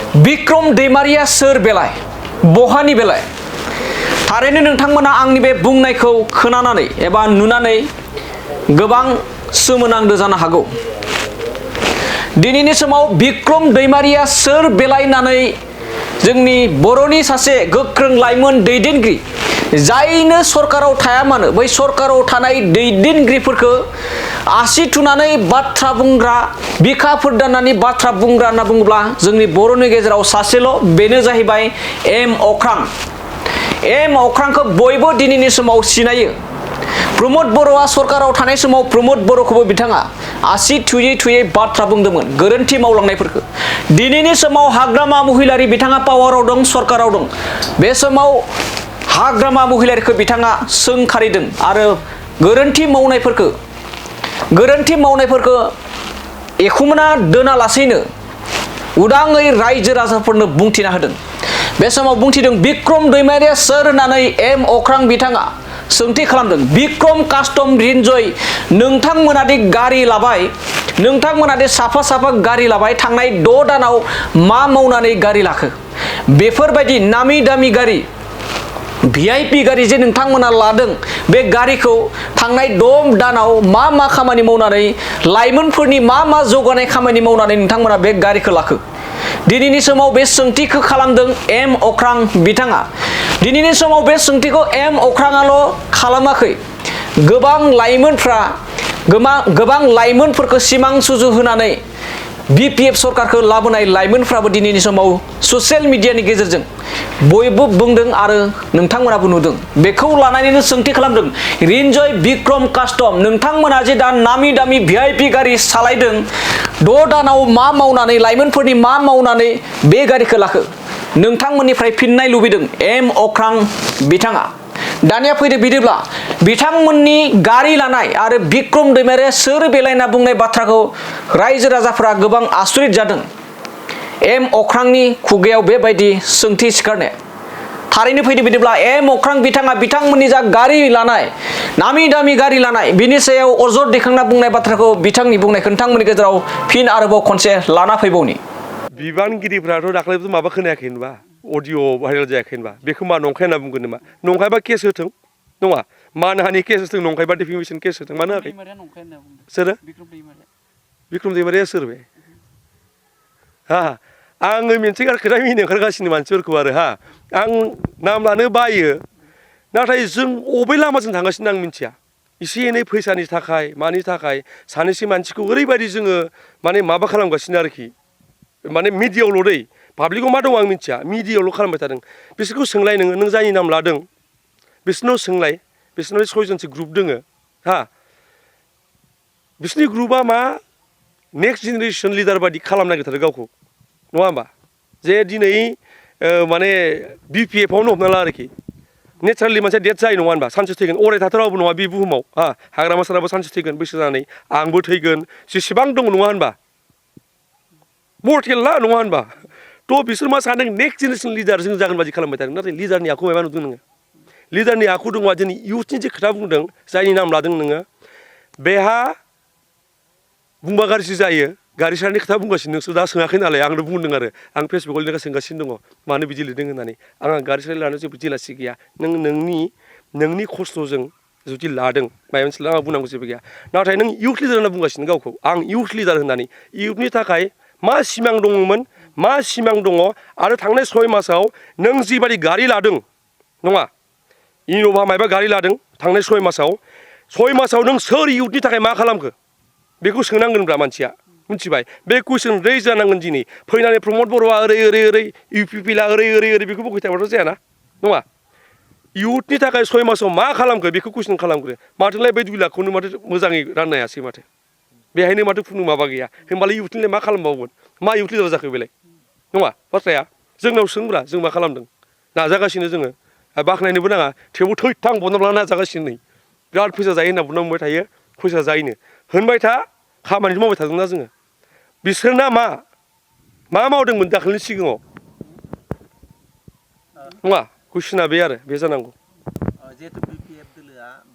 बिक्रम दैमारिया सोर बेलाय बहानि बेलाय थारैनो नोंथांमोना आंनि बे बुंनायखौ खोनानानै एबा नुनानै गोबां सोमोनांदो जानो हागौ। दिनैनि समाव बिक्रम दैमारिया सोर बेलाय होननानै जोंनि बर'नि सासे गोख्रों लाइमोन दैदेनगिरि जायनो सरकाराव थाया मानो बै सरकाराव थानाय दैदेनगिरिफोरखौ आसि थुनानै बाथ्रा बुंग्रा बिखाफोर दाननानै बाथ्रा बुंग्रा होनना बुङोब्ला जोंनि बर'नि गेजेराव सासेल' बेनो जाहैबाय एम अख्रां। एम अख्रांखौ बयबो दिनैनि समाव सिनायो। प्रमद बर'आ सरकाराव थानाय समाव प्रमद बर'खौबो बिथाङा आसि थुयै थुयै बाथ्रा बुंदोंमोन गोरोन्थि मावलांनायफोरखौ। दिनैनि समाव हाग्रामा महिलारि बिथाङा पावाराव दं, सरकाराव दं। बे समाव हाग्रामा महिलारिखौ बिथाङा सोंखारिदों आरो गोरोन्थि मावनायफोरखौ एखुमना दोनालासैनो उदाङै रायजो राजाफोरनो बुंथिना होदों। बे समाव बुंथिदों बिक्रम दैमारिया सोर होननानै एम अख्रां बिथाङा सोंथि खालामदों। बिक्रम कास्टम रिन्जय नोंथांमोनादि गारि लाबाय, नोंथांमोनादि साफा साफा गारि लाबाय, थांनाय 6 दानाव मा मावनानै गारि लाखो? बेफोरबायदि नामी दामि गारि VIP गारि जे नोंथांमोना लादों, बे गारिखौ थांनाय 6 दानाव मा खामानि मावनानै लाइमोनफोरनि मा जौगानाय खामानि मावनानै नोंथांमोना बे गारिखौ लाखो? दिनैनि समाव बे सोंथिखौ खालामदों एम अख्रां बिथाङा। दिनैनि समाव बे सोंथिखौ एम अख्राङाल' खालामाखै, गोबां लाइमोनफोरखौ सिमां सुजुहोनानै BPF सरकारखौ लाबोनाय लाइमोनफ्राबो दिनैनि समाव ससियेल मिडियानि गेजेरजों बयबो बुंदों आरो नोंथांमोनाबो नुदों। बेखौ लानानैनो सोंथि खालामदों रिन्जय बिक्रम कास्टम नोंथांमोना जे दा नामी दामि VIP गारि सालायदों, 6 दानाव मा मावनानै लाइमोनफोरनि मा मावनानै बे गारिखौ लाखो? नोंथांमोननिफ्राय फिननाय लुबैदों एम अख्रां बिथाङा। दानिया फैदो बिदिब्ला बिथांमोननि गारि लानाय आरो बिक्रम दैमारिया सोर बेलाय होनना बुंनाय बाथ्राखौ रायजो राजाफोरा गोबां आसरित जादों। एम अख्रांनि खुगायाव बेबायदि सोंथि सिखारनाय। थारैनो फैदो बिदिब्ला एम अख्रां बिथाङा बिथांमोननि जा गारि लानाय, नामी दामि गारि लानाय, बिनि सायाव अजद दैखांना बुंनाय बाथ्राखौ बिथांनि बुंनायखौ नोंथांमोननि गेजेराव फिन आरोबाव खनसे लाना फैबावनि। बिबानगिरिफ्राथ' दाख्लैबो माबा खोनायाखै होनबा, अडिअ भाइरेल जायाखै होनबा, बेखौ मा नंखाय होनना बुंगोन नामा? नंखायबा केस होथों, नङा मानहानि केस होथों, नंखायबा डिफेमेसन केस होथों, मानो होआखै? सोरो? बिक्रम दैमारिया सोर बे? आङो मोनसे खोथा मिनिनो ओंखारगासिनो मानसिफोरखौ आरो आं नाम लानो बायो, नाथाय जों अबे लामाजों थांगासिनो आं मिथिया। एसे एनै फैसानि थाखाय मानि थाखाय सानैसो मानसिखौ ओरैबायदि जोङो माबा खालामगासिनो आरोखि, मिडियायावल' दै, पाब्लिकआव मा दं आं मिथिया, मिडियायावल' खालामबाय थादों। बिसोरखौ सोंलाय नों जायनि नाम लादों बिसोरनाव सोंलाय, बिसोरनाव 6 जनसो ग्रुप दोङो बिसोरनि ग्रुपआ मा नेक्स्ट जेनेरेसन लिडार बायदि खालामनो नागिरथारो गावखौ, नङा होमबा? जे दिनै BPF आवनो हमना ला आरोखि, नेचारेलि मानसिया डेथ जायो नङा होनबा? सानसे थैगोन, अराय थाथारावबो नङा बे बुहुमाव। हाग्रामा साराबो सानसे थैगोन बैसो जानानै, आंबो थैगोन, जेसेबां दङ नङा होनबा? मर्टेल नङा होनबा? थ' बिसोर मा सानदों नेक्स्ट जेनेरेसन लिडार जों जागोन बायदि खालामबाय थादों। नाथाय लिडारनि आखु माबा नुदों नोङो? लिडारनि आखु दङ दिनै इउथनि जे खोथा बुंदों, जायनि नाम लादों नोङो, बेहा बुंबा गाज्रि जायो, गारि सारनि खोथा बुंगासिनो, नोंसोर दा सोङाखै नालाय आंनो बुंदों आरो आं फेसबुकआव लिरना सोंगासिनो दङ मानो बिदि लिरदों होननानै। आंहा गारि सार लानो जेबो जेलासि गैया। नोंनि खस्थ'जों जुदि लादों माबा मोनसे आंहा बुंनांगौ जेबो गैया। नाथाय नों इउथ लिडार होनना बुंगासिनो गावखौ, आं इउथ लिडार होननानै। इउथनि थाखाय मा सिमां दङमोन, मा सिमां दङ, आरो थांनाय 6 मासाव नों जिबायदि गारि लादों, नङा इन'भा मायबा गारि लादों थांनाय 6 मासाव नों सोर इउथनि थाखाय मा खालामखो? बेखौ सोंनांगोनब्रा मानसिया, मिथिबाय? बे कुइसन रेज जानांगोन दिनै। फैनानै प्रमद बर'आ ओरै UPPला ओरै बेखौ बुंबाय थाबाथ' जायाना, नङा? इउथनि थाखाय 6 मासाव मा खालामखो बेखौ कुइसन खालामग्रो। माथोलाय बे 2 लाखखौनो माथो मोजाङै राननो हायासै माथो? बेहायनो माथो खुनु माबा गैया। होमबालाय इउथनिलाय मा खालामबावगोन? मा इउथ लिडार जाखो बेलाय? नङा बाथ्राया? जोंनाव सोंब्रा, जों मा खालामदों? नाजागासिनो जोङो, बाख्नायनोबो नाङा, थेवबो थैथां बनना नाजागासिनो नै। बिराद फैसा जायो होनना बुंना बुंबाय थायो, फैसा जायोनो होनबाय था, खामानिखौ मावबाय थादोंना जोङो। बिसोरना मा मावदोंमोन दाखालिनि सिगाङाव? नङा कुइसना बे आरो बे जानांगौ।